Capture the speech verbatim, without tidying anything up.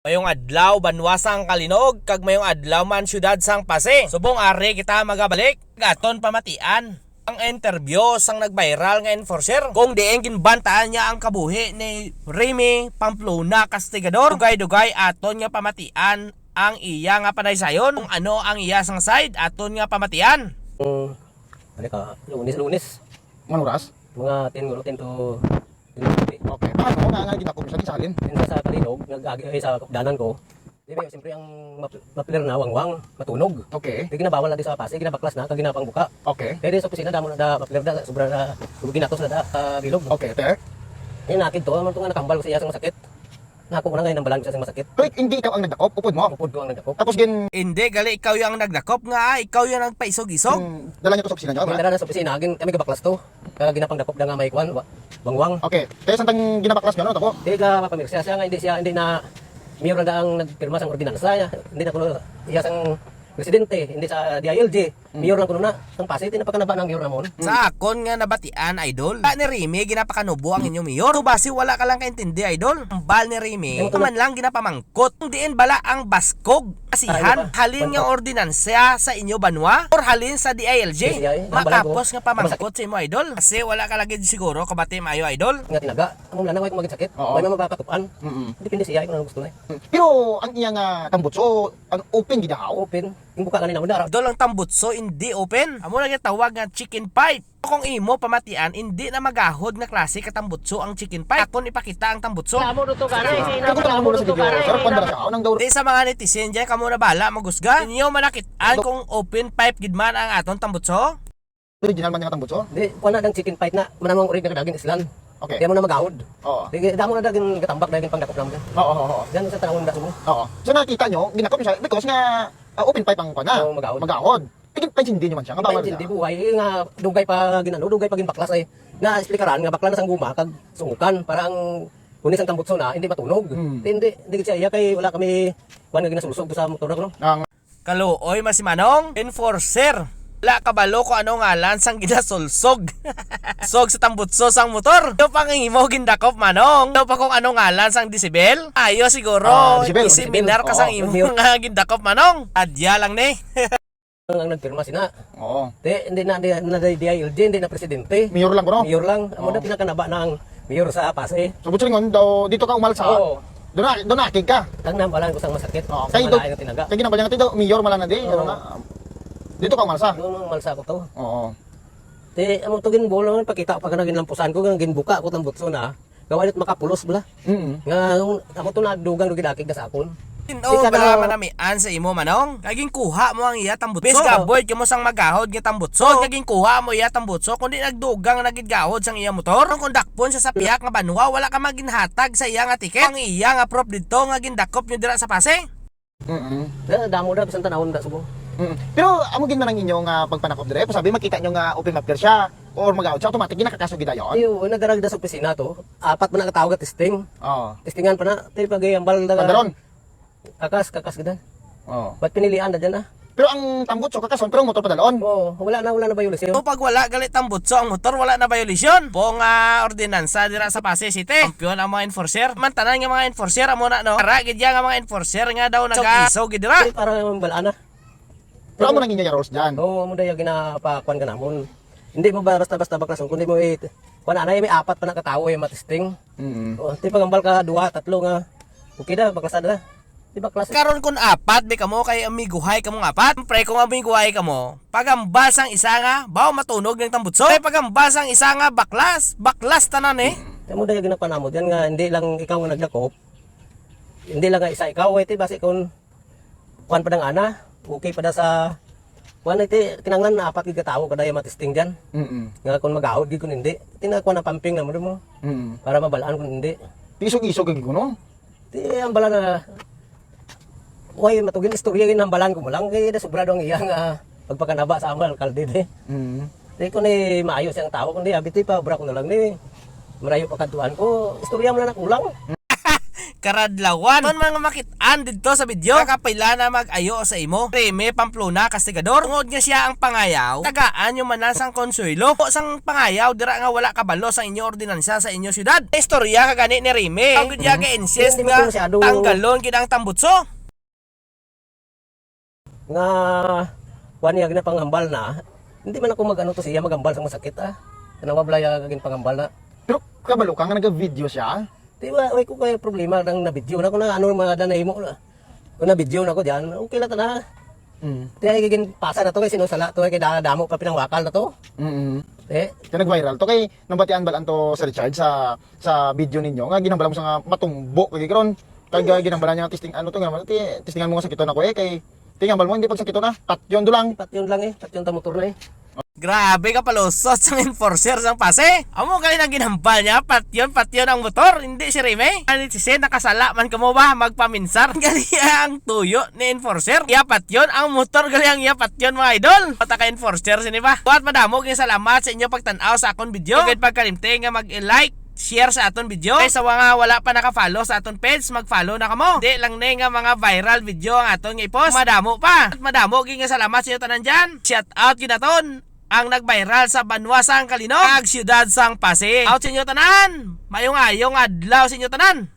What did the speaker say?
Mayong adlaw, banwa sang Calinog, kag mayong adlaw man, siyudad sang Passi. Subong ari kita magabalik, aton pamatian ang interview sang nag-viral nga enforcer, kung diin ginbantaan niya ang kabuhi ni Remy Pamplona Castigador. Dugay-dugay aton nga pamatian ang iya nga panaysayon, kung ano ang iya sang side, aton nga pamatian. Mm, ano ka, Lunes, Lunes. Anong oras? Mga ten siguro, ten to ten thirty. Okay. Paano nga, nga ginakop siya? Ginsalin? Yun sa, sa Calinog, nag-agi, eh, sa danan ko. Di ba, siyempre, ang map-, mapler na wangwang, matunog. Okay. Di ginabawal na di sa Passi, ginabaklas na, kag ginapangbuka. Okay. Kaya di sa opisina, damo na da, mapler da, sobra na, ginatos na da, ah, bilog. Okay, te. Yun, nakid to, naman to nga nakambal ko sa iya sa masakit. Nako ko na nga, nambalan ko siya sa masakit. Pero ik-, hindi ikaw ang nagdakop, upod mo? Upod ko ang nagdakop. Tapos gin- Hindi, gali, ikaw yung nagdakop nga, ah, ikaw yung nagpaisog-isog. Hmm, dala niya to sa opisina niya, ba? Dala na sa opisina, gin-, kami gabaklas to. Kaya ginapangdakop na nga may kwan, wa-, bangwang. Okay. Kaya samtang ginabaklas niyo, ano, tabo? Di ka pamirsiya siya nga, hindi siya, hindi na mayor na ang nagpirma sang ordinansa, ya. Hindi na kuno iya sang presidente, hindi sa D I L G. Mm. Mayor lang kuno na. Sang Passi, di na pagkanaba ng mayor namon. Sa akon nga nabatian, idol, wala ni Remy ginapakanubo ang inyo mayor. So, basi wala ka lang kaintindi, idol. Ang bal ni Remy, Yung tulad man lang ginapamangkot. Kung diin bala ang baskog, Pasihan, Ay, ano ba? halin nga Ano ba? ordinansya sa inyo banwa or halin sa D I L G? D I L G, ang balay ko. Makapos nga pamangkot sa imo, idol. Kasi wala ka lagi siguro kabati maayo, idol. Nga tinaga. Ang mula na, way ko maging sakit. Oo. Way na mabakatupan. Mm-mm. Depende siya kung ano gusto na eh. Pero ang iya nga tambutso, ang open gid daw. Open. Yung buka kanina, wala. Idol, ang tambutso, hindi open. Amo na ginatawag nga chicken pipe. Kung imo pamatian, hindi na magahod nga klase ka tambutso ang chicken pipe. Akon ipakita ang tambutso. Amo dito, gari. Kung kuta mo muna sa video, sir, pandara siya. Ang daw Di sa mga netizen dyan, kamo na bala, magusga. Inyo manakit-an kung open pipe gid man ang aton tambutso. Original man nga tambutso? Di, kuha na dang chicken pipe na, manamang urig na kadagin islan. Okay. Kaya mo na magahod. Oo. Di, damo na dagin gatambak, dagin pangdakop naman. Oo, oo, oo. Diyan sa tanawon na sumo. Oo. So nakita nyo, ginakop siya because nga, ah, open pipe ang kuha na. Oo, magahod. Magahod. Tigin pa hindi nyo man siya, nga bawal Hindi na. buhay, eh, nga dugay pa ginano, dugay pa ginbaklas, eh. Na explikaran nga bakla na sang guma kag sungukan para ang kunis ang tambutso na hindi matunog. Hmm. Hindi, hindi siya iya kay wala kami kuan nga ginasulsog sa motor na kuno. Ang Kaluoy man si Manong, enforcer. Wala kabalo kung ano ngalan sang ginasulsog. Sog sa tambutso sang motor. Ano pang imo gindakop, Manong? Ano pa kung ano ngalan sang desibel? Ayo siguro, Ah, desibel, isiminar desibel. ka sang Oo, imo mayor. nga gindakop, Manong. Adya lang ni. Ang nagpirma sina. Oo. Te, hindi na, hindi na D I L G, hindi na presidente. Mayor lang, bro? Mayor lang. Amo Oo. na pinakanaba ng mayor sa Passi. So, Butchering, daw, dito ka umalsa? Oo. Doon na, doon na, akig ka? Ang nambalan ko sang masakit. Oo. Sa Kay do-, malayo nga tinaga. kay ginambalan nga, daw, mayor, malang na, di, Oo. ano na. Dito ka umalsa? Doon ang malsa ko to. Oo. Te, amo to ginbulo, pakita pa ka na ginlampusan ko, nga ginbuka ko tambutso na. Gawa nit makapulos bala. Mm. Nga, amo to nagdugang do gidakig na sa akon. Tin-o Di ka bala na manamian sa imo, Manong? Kay ginkuha mo ang iya tambutso. Bis gaboy kamo sang magahod nga tambutso. Oo. Kay ginkuha mo iya tambutso, kundi nagdugang na gid gahod sang iya motor. Kung dakpon siya sa pihak nga banwa, wala ka maginhatag sa iya nga ticket. Ang iya nga proof didto nga gindakop nyo dira sa Passi. Mm-mm. Da-, damo da, bisan tanawon da, subo. Mm. Pero amo gid man ang inyo nga pagpanakop dire, sabi makita nyo nga open mapler siya or mag-out siya, automatic ginakakaso gid dayon. Iyo, nadarag da sa opisina to. Apat man nakatawag ka testing. Oo. Testingan pa na, tayo pag-iambal da. Pandaron. Kakas, kakas gid. Oo. Ba't pinilian na dyan, ah? Pero ang tambutso kakason, pero ang motor padalon. Oo, wala na, wala na violation. So, pag wala gali tambutso ang motor, wala na violation. Po nga ordinansa dira sa Passi City. Kampiyon ang mga enforcer. Man tanan nga mga enforcer, amo na, no? Ara gid ya nga mga enforcer nga daw So, nag-iso gid dira. Para mabalaan na. Pero amo nang inyo rules dyan. Oo, amo na yung ginapakuan ka namon. Hindi mo ba basta-basta baklason, kundi mo i-, kuan na, may apat pa na katawo yung matisting. Mm. O, di pagambal ka, duha, tatlo nga. Okay na, baklasan na. Di baklas. Karon kun apat, di kamo kay amiguhay kamong apat. Siyempre, kung amiguhay kamo, pagambal sang isa nga, baw matunog ng tambutso. Kay pagambal sang isa nga, baklas, baklas tanan eh. Kamo dahil ginapanamod yan nga, hindi lang ikaw nga nagdakop. Hindi lang nga isa ikaw, eh, ti, basi kung kuan pa dang ana, okay pa da sa, kuan, iti, kinanglan na apat gid ka tawo kada yung matisting dyan. Mm-mm. Nga kung mag-ahod gid kung hindi, tinakuan ang pumping na mo, mo. Mm-mm. Para mabalaan kung hindi. Isog-isog gid kuno? Ti, ang bala na, way, matugin istorya yun, ang balan ko mo lang, kaya na sobrado ang iyang, ah, pagpakanaba sa amal, alkalde, di. Mm. Di ko ni maayo siyang tao, kundi abiti pa, obra ko na lang ni, marayo pa kadtuan ko, istorya mo na nakulang. Karadlawan. Kon mga makit-an didto sa video, kakapila na mag-ayo sa imo. Reme Pamplona, kastigador. Tungod nga siya ang pangayaw, tagaan nyo man lang sang konsuelo. O sang pangayaw, dira nga wala kabalo sang inyo ordinansa sa inyo syudad. Istorya ka gani ni Reme. Ang gud niya ka-insist Hindi nga masyado tanggalon gid ang tambutso. Nga, kuwan niya, ginapanghambal na. Hindi man ako mag-ano to siya, maghambal sa masakit, ah. Tanawa bala ya, ginpanghambal na. Pero kabalo ka nga nag-video siya? Di ba, way ko kay problema nang na-video na ko na, ano, mga danay mo na. Kung na-video na ko diyan, okay lang na. Mm. Di ay gigin pasa na to, kay sinusala to, kay da-, damo pa pinangwakal na to. Mm-mm. Eh, Kaya nag-viral to, kay nabatian balaan to sa Richard sa, sa video ninyo, nga ginhambalan mo sa nga matumbo, kay karon, kay ga-, ginhambalan niya nga testing, ano to nga, ti-, testingan mo nga sakiton ako eh, kay, tingnan mo, hindi pag sakiton na, patyon do lang. Patyon lang eh, patyon ta motor na eh. Grabe ka palusot sang enforcer sang Pase. Amo gali nang ginhambal niya, patyon, patyon ang motor, hindi si Reme. Ang netizen, nakasala man kamo ba magpaminsar? Gali ang tuyo ni enforcer. Iya patyon ang motor, gali ang iya patyon, mga idol. Mata ka enforcer sini ba? Buhat madamo gyud salamat sa inyo pagtan-aw sa akon video. Ug pagkalimti nga mag-like, share sa aton video. Kay sa mga wala pa naka-follow sa aton page, mag-follow na kamo. Di lang ni nga mga viral video ang aton nga i-post. Madamo pa. At madamo gyud nga salamat sa inyo tanan dyan. Shout out gyud naton ang nag-viral sa banwa sang Kalinog, ag siyudad sang Pasig. Out sa inyo tanan. Mayong ayong adlaw sa inyo tanan.